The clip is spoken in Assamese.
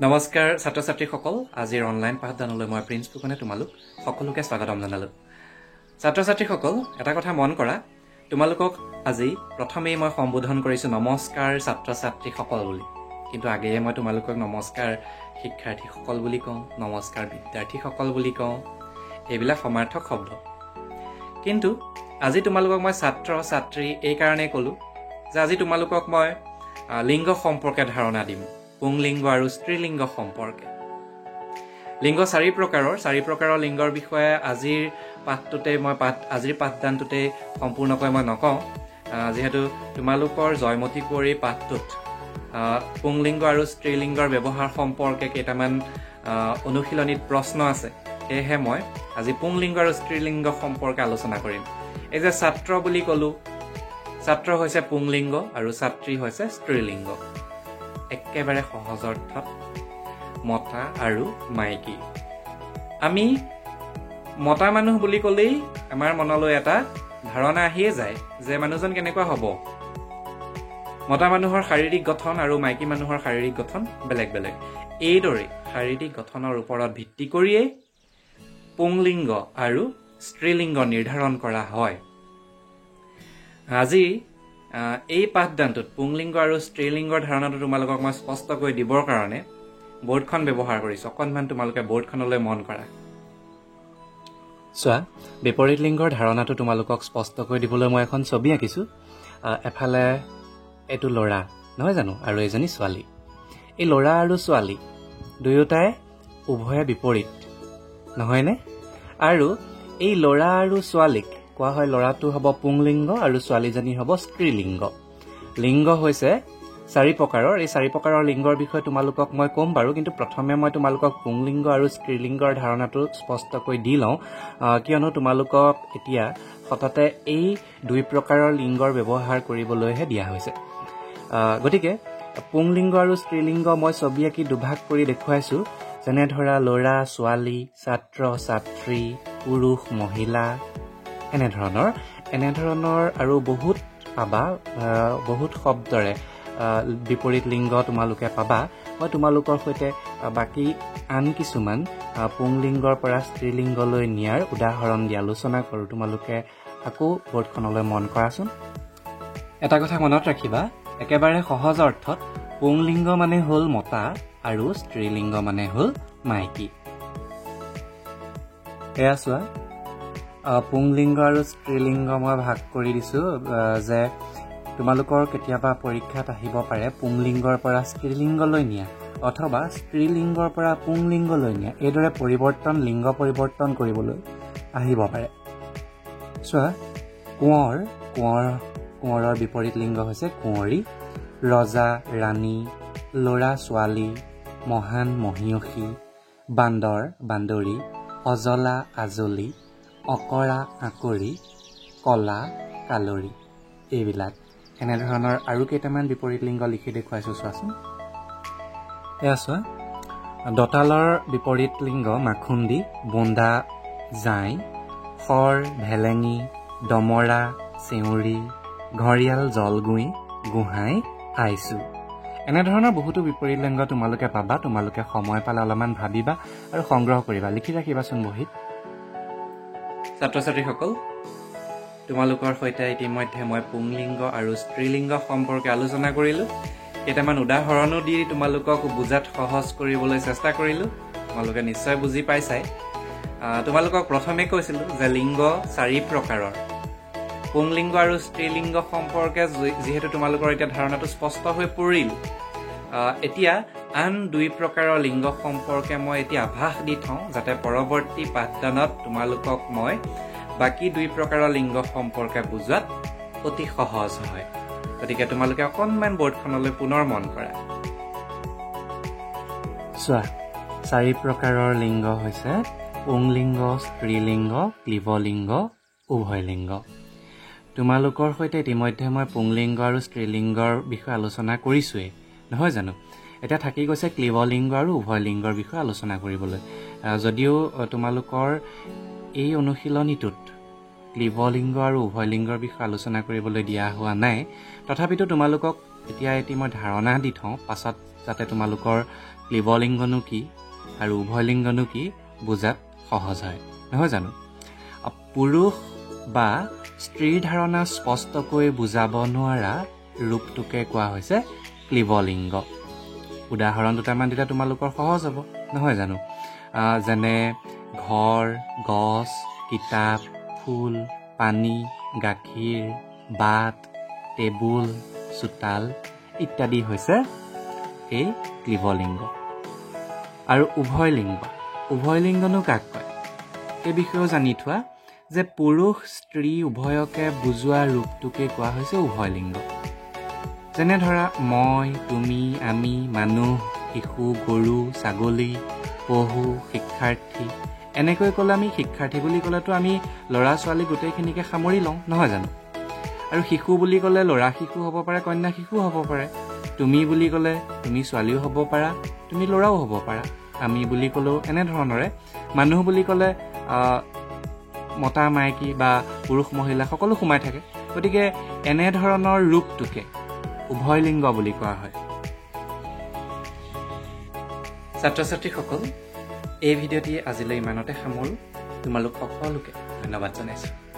নমস্কাৰ ছাত্ৰ ছাত্ৰীসকল, আজিৰ অনলাইন পাঠদানলৈ মই প্ৰিন্স ফুকনে তোমালোক সকলোকে স্বাগতম জনালোঁ। ছাত্ৰ ছাত্ৰীসকল, এটা কথা মন কৰা, তোমালোকক আজি প্ৰথমেই মই সম্বোধন কৰিছোঁ নমস্কাৰ ছাত্ৰ ছাত্ৰীসকল বুলি। কিন্তু আগেয়ে মই তোমালোকক নমস্কাৰ শিক্ষাৰ্থীসকল বুলি কওঁ, নমস্কাৰ বিদ্যাৰ্থীসকল বুলি কওঁ, এইবিলাক সমাৰ্থক শব্দ। কিন্তু আজি তোমালোকক মই ছাত্ৰ ছাত্ৰী এইকাৰণেই ক'লোঁ যে আজি তোমালোকক মই লিংগ সম্পৰ্কে ধাৰণা দিম, পুংলিংগ আৰু স্ত্ৰীলিংগ সম্পৰ্কে। লিংগ চাৰি প্ৰকাৰৰ লিংগৰ বিষয়ে আজিৰ পাঠটোতে মই আজিৰ পাঠদানটোতে সম্পূৰ্ণকৈ মই নকওঁ, যিহেতু তোমালোকৰ জয়মতী কুঁৱৰী পাঠটোত পুংলিংগ আৰু স্ত্ৰীলিংগৰ ব্যৱহাৰ সম্পৰ্কে কেইটামান অনুশীলনীত প্ৰশ্ন আছে। সেয়েহে মই আজি পুংলিংগ আৰু স্ত্ৰীলিংগ সম্পৰ্কে আলোচনা কৰিম। এই যে ছাত্ৰ বুলি ক'লোঁ, ছাত্ৰ হৈছে পুংলিংগ আৰু ছাত্ৰী হৈছে স্ত্ৰীলিংগ। একেবাৰে সহজ অৰ্থত মতা আৰু মাইকী। আমি মতা মানুহ বুলি ক'লেই আমাৰ মনলৈ এটা ধাৰণা আহিয়ে যায় যে মানুহজন কেনেকুৱা হ'ব। মতা মানুহৰ শাৰীৰিক গঠন আৰু মাইকী মানুহৰ শাৰীৰিক গঠন বেলেগ বেলেগ। এইদৰে শাৰীৰিক গঠনৰ ওপৰত ভিত্তি কৰিয়েই পুংলিংগ আৰু স্ত্ৰীলিংগ নিৰ্ধাৰণ কৰা হয়। আজি এই পাঠদানটোত পুংলিংগ আৰু স্ত্ৰীলিংগৰ ধাৰণাটো তোমালোকক মই স্পষ্টকৈ দিবৰ কাৰণে বৰ্ডখন ব্যৱহাৰ কৰিছোঁ। অকণমান তোমালোকে বৰ্ডখনলৈ মন কৰা। চোৱা, বিপৰীত লিংগৰ ধাৰণাটো তোমালোকক স্পষ্টকৈ দিবলৈ মই এখন ছবি আঁকিছোঁ। এফালে এইটো ল'ৰা নহয় জানো, আৰু এজনী ছোৱালী। এই ল'ৰা আৰু ছোৱালী দুয়োটাই উভয়ে বিপৰীত নহয়নে? আৰু এই ল'ৰা আৰু ছোৱালীক কোৱা হয়, ল'ৰাটো হ'ব পুংলিংগ আৰু ছোৱালীজনী হ'ব স্ত্ৰীলিংগ। লিংগ হৈছে চাৰি প্ৰকাৰৰ। এই চাৰি প্ৰকাৰৰ লিংগৰ বিষয়ে তোমালোকক মই ক'ম বাৰু, কিন্তু প্ৰথমে মই তোমালোকক পুংলিংগ আৰু স্ত্ৰীলিংগৰ ধাৰণাটো স্পষ্টকৈ দি লওঁ, কিয়নো তোমালোকক এতিয়া সততে এই দুই প্ৰকাৰৰ লিংগৰ ব্যৱহাৰ কৰিবলৈহে দিয়া হৈছে। গতিকে পুংলিংগ আৰু স্ত্ৰীলিংগ মই ছবি আঁকি দুভাগ কৰি দেখুৱাইছোঁ, যেনে ধৰা ল'ৰা ছোৱালী, ছাত্ৰ ছাত্ৰী, পুৰুষ মহিলা, এনেধৰণৰ আৰু বহুত পাবা, বহুত শব্দৰে বিপৰীত লিংগ তোমালোকে পাবা। মই তোমালোকৰ সৈতে বাকী আন কিছুমান পুংলিংগৰ পৰা স্ত্ৰীলিংগলৈ নিয়াৰ উদাহৰণ দি আলোচনা কৰোঁ। তোমালোকে আকৌ বৰ্ডখনলৈ মন কৰাচোন। এটা কথা মনত ৰাখিবা, একেবাৰে সহজ অৰ্থত পুংলিংগ মানে হ'ল মতা আৰু স্ত্ৰীলিংগ মানে হ'ল মাইকী। এয়া চোৱা, পুংলিংগ আৰু স্ত্ৰীলিংগ মই ভাগ কৰি দিছোঁ যে তোমালোকৰ কেতিয়াবা পৰীক্ষাত আহিব পাৰে পুংলিংগৰ পৰা স্ত্ৰীলিংগলৈ নিয়া অথবা স্ত্ৰীলিংগৰ পৰা পুংলিংগলৈ নিয়া, এইদৰে পৰিৱৰ্তন, লিংগ পৰিৱৰ্তন কৰিবলৈ আহিব পাৰে। চোৱা, কোঁৱৰ, কোঁৱৰৰ বিপৰীত লিংগ হৈছে কুঁৱৰী, ৰজা ৰাণী, ল'ৰা ছোৱালী, মহান মহীয়সী, বান্দৰ বান্দৰী, অজলা আজলি, অকৰা আঁকৰি, কলা কালৰি, এইবিলাক এনেধৰণৰ আৰু কেইটামান বিপৰীত লিংগ লিখি দেখুৱাইছোঁ। চোৱাচোন, এয়া চোৱা, দতালৰ বিপৰীত লিংগ মাখুন্দি, বোন্দা জাই, শৰ ভেলেঙি, দমৰা চেউৰী, ঘৰিয়াল জলগুই, গোহাঁই আইচু। এনেধৰণৰ বহুতো বিপৰীত লিংগ তোমালোকে পাবা। তোমালোকে সময় পালে অলপমান ভাবিবা আৰু সংগ্ৰহ কৰিবা, লিখি ৰাখিবাচোন বহীত। ছাত্ৰ ছাত্ৰীসকল, তোমালোকৰ সৈতে ইতিমধ্যে মই পুংলিংগ আৰু স্ত্ৰীলিংগ সম্পৰ্কে আলোচনা কৰিলোঁ, কেইটামান উদাহৰণো দি তোমালোকক বুজাত সহজ কৰিবলৈ চেষ্টা কৰিলোঁ। তোমালোকে নিশ্চয় বুজি পাইছাই। তোমালোকক প্ৰথমে কৈছিলোঁ যে লিংগ চাৰি প্ৰকাৰৰ। পুংলিংগ আৰু স্ত্ৰীলিংগ সম্পৰ্কে যিহেতু তোমালোকৰ এতিয়া ধাৰণাটো স্পষ্ট হৈ পৰিল, এতিয়া আন দুই প্ৰকাৰৰ লিংগ সম্পৰ্কে মই এতিয়া আভাস দি থওঁ, যাতে পৰৱৰ্তী পাঠদানত তোমালোকক মই বাকী দুই প্ৰকাৰৰ লিংগ সম্পৰ্কে বুজোৱাত অতি সহজ হয়। গতিকে তোমালোকে অকণমান বৰ্ডখনলৈ পুনৰ মন কৰা। চোৱা, চাৰি প্ৰকাৰৰ লিংগ হৈছে পুংলিংগ, স্ত্ৰীলিংগ, ক্লীৱলিংগ, উভয়লিংগ। তোমালোকৰ সৈতে ইতিমধ্যে মই পুংলিংগ আৰু স্ত্ৰীলিংগৰ বিষয়ে আলোচনা কৰিছোঁৱেই নহয় জানো? এতিয়া থাকি গৈছে ক্লীৱলিংগ আৰু উভয়লিংগৰ বিষয়ে আলোচনা কৰিবলৈ। যদিও তোমালোকৰ এই অনুশীলনীটোত ক্লীৱলিংগ আৰু উভয়লিংগৰ বিষয়ে আলোচনা কৰিবলৈ দিয়া হোৱা নাই, তথাপিতো তোমালোকক এতিয়া এটি মই ধাৰণা দি থওঁ, পাছত যাতে তোমালোকৰ ক্লীৱলিংগনো কি আৰু উভয়লিংগনো কি বুজাত সহজ হয়, নহয় জানো? পুৰুষ বা স্ত্ৰীৰ ধাৰণা স্পষ্টকৈ বুজাব নোৱাৰা ৰূপটোকে কোৱা হৈছে ক্লীৱলিংগ। উদাহৰণ দুটামান দিলে তোমালোকৰ সহজ হ'ব, নহয় জানো? যেনে ঘৰ, গছ, কিতাপ, ফুল, পানী, গাখীৰ, বাট, টেবুল, চোতাল ইত্যাদি হৈছে এই ক্লীৱলিংগ। আৰু উভয়লিংগ, উভয়লিংগনো কাক কয় এই বিষয়েও জানি থোৱা যে পুৰুষ স্ত্ৰী উভয়কে বুজোৱা ৰূপটোকে কোৱা হৈছে উভয়লিংগ। যেনে ধৰা মই, তুমি, আমি, মানুহ, শিশু, গৰু, ছাগলী, পহু, শিক্ষাৰ্থী। এনেকৈ ক'লে আমি শিক্ষাৰ্থী বুলি ক'লেতো আমি ল'ৰা ছোৱালী গোটেইখিনিকে সামৰি লওঁ, নহয় জানো? আৰু শিশু বুলি ক'লে ল'ৰা শিশু হ'ব পাৰে, কন্যা শিশু হ'ব পাৰে। তুমি বুলি ক'লে তুমি ছোৱালীও হ'ব পাৰা, তুমি ল'ৰাও হ'ব পাৰা। আমি বুলি ক'লেও এনেধৰণৰে। মানুহ বুলি ক'লে মতা মাইকী বা পুৰুষ মহিলা সকলো সোমাই থাকে। গতিকে এনেধৰণৰ ৰূপটোকে উভয়লিংগ বুলি কোৱা হয়। ছাত্ৰ ছাত্ৰীসকল, এই ভিডিঅ'টি আজিলৈ ইমানতে সামৰোঁ। তোমালোক সকলোকে ধন্যবাদ জনাইছোঁ।